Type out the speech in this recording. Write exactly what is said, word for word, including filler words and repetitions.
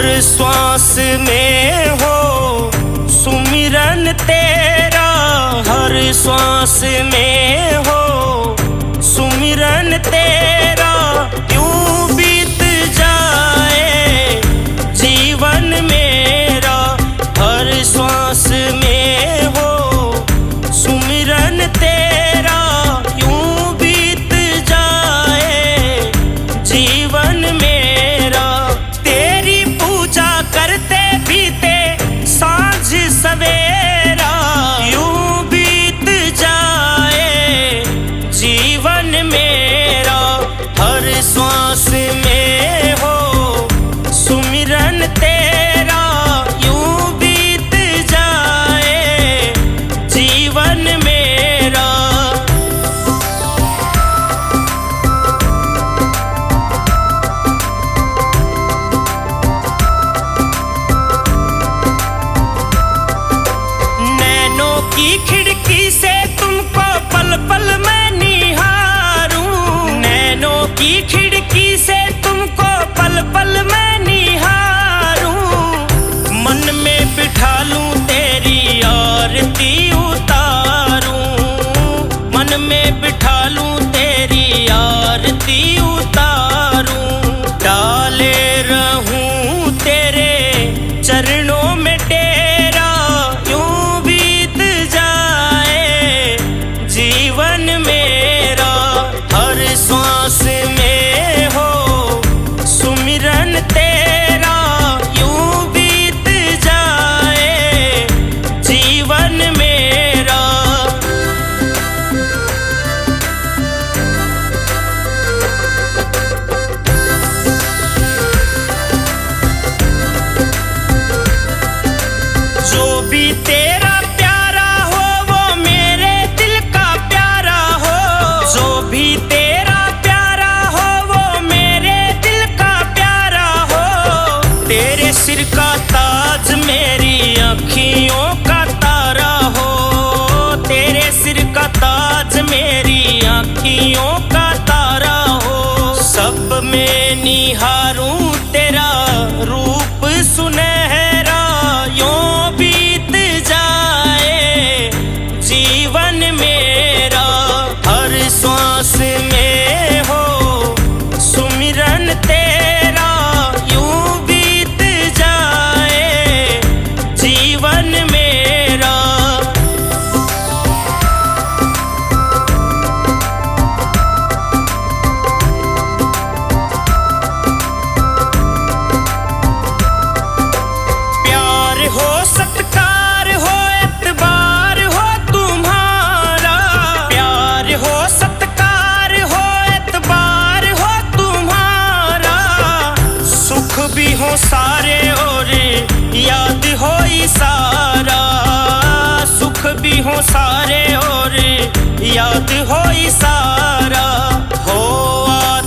श्वास में हो सुमिरन तेरा, हर श्वास में हो सुमिरन तेरा, यूं बीत जाए जीवन मेरा, हर श्वास में हो सुमिरन तेरा, यूं बीत जाए जीवन मेरा। तेरी पूजा करते बीते सांझ सवेरा, यूं बीत जाए जीवन मेरा। हर श्वास में हो सुमिरन तेरा, यूं बीत जाए जीवन मेरा। नैनों की खिड़की से तुमको पल पल मैं निहारूं, नैनों की खिड़की से तुमको पल पल मैं निहारूं, मन में बिठा लूं तेरी आरती उतारूं, मन में बिठा लूं तेरी आरती उतारूं, डाले रहूं तेरे चरणों में डेरा, यूं बीत जाए जीवन मेरा। हर श्वास में हो सुमिरन तेरा, यूं बीत जाए जीवन मेरा। जो भी तेरा प्यारा हो, वो मेरे दिल का प्यारा हो। जो भी तेरा प्यारा हो, वो मेरे दिल का प्यारा हो। तेरे सिर का ताज मेरी आँखियों का तारा हो। तेरे सिर का ताज मेरी आँखियों का तारा हो। सब में निहारूं तेरा रूप सुनहरा, यूं बीत जाए जीवन मेरा। हर श्वास में हो सुमिरन तेरा, यूं बीत जाए जीवन मेरा। प्यार हो, सत्कार हो, एतबार हो तुम्हारा। प्यार हो, सत्कार हो, एतबार हो तुम्हारा। सुख भी हो सारे और याद हो इशारा। सुख भी हो सारे और याद हो इशारा। हो आज